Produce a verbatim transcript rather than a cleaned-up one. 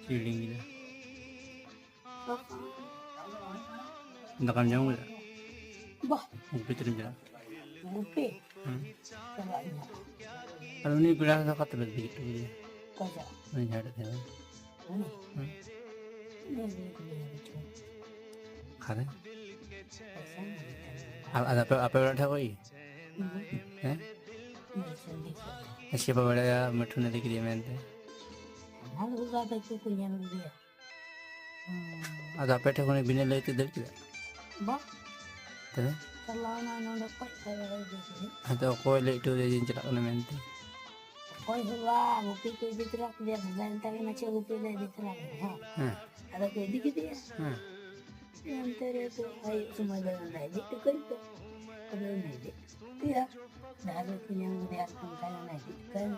ᱪᱮᱫ ᱤᱧ ᱞᱟᱹᱭᱟ? ᱫᱟᱠᱟᱢ ᱡᱚᱢ ᱠᱮᱫᱟ? ᱵᱟᱦ᱾ ᱜᱩᱯᱤ ᱛᱤᱨᱮᱢ ᱪᱟᱞᱟᱜᱼᱟ? ᱜᱩᱯᱤ? ᱦᱮᱸ᱾ ᱪᱟᱞᱟᱜ ᱤᱧ ᱦᱟᱸᱜ᱾ ᱟᱨ ᱩᱱᱤ ᱯᱮᱲᱟ ᱦᱚᱲ ᱫᱚ ᱚᱠᱟ ᱛᱮᱯᱮ ᱤᱫᱤ ᱦᱚᱴᱚ ᱠᱮᱫᱮᱭᱟ? ᱚᱠᱚᱭ ᱪᱚ? ᱩᱱᱤ ᱡᱟᱦᱟᱸᱭ ᱴᱟᱜ ᱛᱟᱦᱮᱸ ᱠᱟᱱᱟ᱾ ᱩᱱᱤ? ᱦᱮᱸ᱾ ᱩᱱᱤ ᱫᱚ ᱵᱟᱹᱧ ᱠᱩᱞᱤᱭᱮ ᱠᱟᱱᱟ᱾ ᱚᱠᱟᱨᱮ? ᱯᱚᱭᱥᱟ ᱧᱟᱢ ᱠᱟᱱᱟ᱾ ᱟᱨ, ᱟᱨ ᱟᱯᱮ, ᱟᱯᱮ ᱚᱲᱟᱜ ᱴᱷᱮᱱ ᱠᱷᱚᱱ ᱜᱮ? ᱦᱮᱸ? ᱦᱮᱸ? ᱩᱱᱤ ᱥᱟᱺᱜᱤᱧ ᱠᱷᱚᱱ᱾ ᱟᱨ ᱪᱮᱫ ᱯᱮ ᱵᱟᱲᱟᱭᱟ ᱢᱤᱴᱷᱩᱱ ᱤᱫᱤ ᱠᱮᱫᱮᱭᱟ ᱢᱮᱱᱛᱮ? ᱚᱱᱟ ᱫᱚ ᱵᱟᱵᱟ ᱛᱟᱠᱚ ᱠᱚ ᱧᱮᱞ ᱞᱮᱫᱮᱭᱟ᱾ ᱟᱫᱚ ᱟᱯᱮ ᱴᱷᱮᱱ ᱠᱷᱚᱱ ᱵᱤᱱᱟᱹ ᱞᱟᱹᱭ ᱛᱮ ᱫᱟᱹᱲ ᱠᱮᱫᱟ? ᱵᱟ᱾ ᱛᱚᱵᱮ? ᱪᱟᱞᱟᱣᱱᱟ ᱱᱚᱰᱮ ᱠᱷᱚᱡ ᱠᱷᱟᱡ ᱟᱨᱚ ᱤᱫᱤ ᱠᱮᱫᱮ᱾ ᱟᱫᱚ ᱚᱠᱚᱭ ᱞᱟᱹᱭ ᱦᱚᱴᱚ ᱟᱫᱮᱭᱟ ᱡᱮ ᱪᱟᱞᱟᱜ ᱠᱟᱱᱟ ᱢᱮᱱᱛᱮ? ᱚᱠᱚᱭ ᱦᱚᱸ ᱵᱟᱝ, ᱜᱩᱯᱤ ᱠᱚ ᱤᱫᱤ ᱛᱚᱨᱟ ᱠᱮᱫᱮᱭᱟ, ᱫᱟᱫᱟ ᱢᱮᱛᱟᱭ ᱠᱟᱱᱟ, "ᱪᱮᱫ ᱜᱩᱯᱤ ᱞᱮ ᱤᱫᱤ ᱛᱚᱨᱟ ᱠᱮᱫᱮᱭᱟ?" ᱦᱮᱸ᱾ ᱦᱮᱸ᱾ ᱟᱫᱚ ᱠᱚ ᱤᱫᱤ ᱠᱮᱫᱮᱭᱟ᱾ ᱦᱮᱸ᱾ ᱚᱱᱛᱮ ᱨᱮ ᱛᱚ ᱟᱹᱭᱩᱵ ᱥᱚᱢᱚᱭ ᱫᱚ ᱚᱸᱰᱮ ᱤᱫᱤ ᱦᱚᱴᱚ ᱠᱟᱹᱧ ᱯᱮ᱾ ᱟᱫᱚ ᱚᱱᱮ ᱤᱫᱤ ᱠᱮᱫᱮᱭᱟ᱾ ᱰᱟᱦᱟᱨ ᱨᱮ ᱠᱚ ᱧᱟᱢ ᱠᱮᱫᱮᱭᱟ, ᱟᱨ ᱚᱱᱠᱟ ᱚᱱᱮ ᱤᱫᱤ ᱠᱟᱹᱧ᱾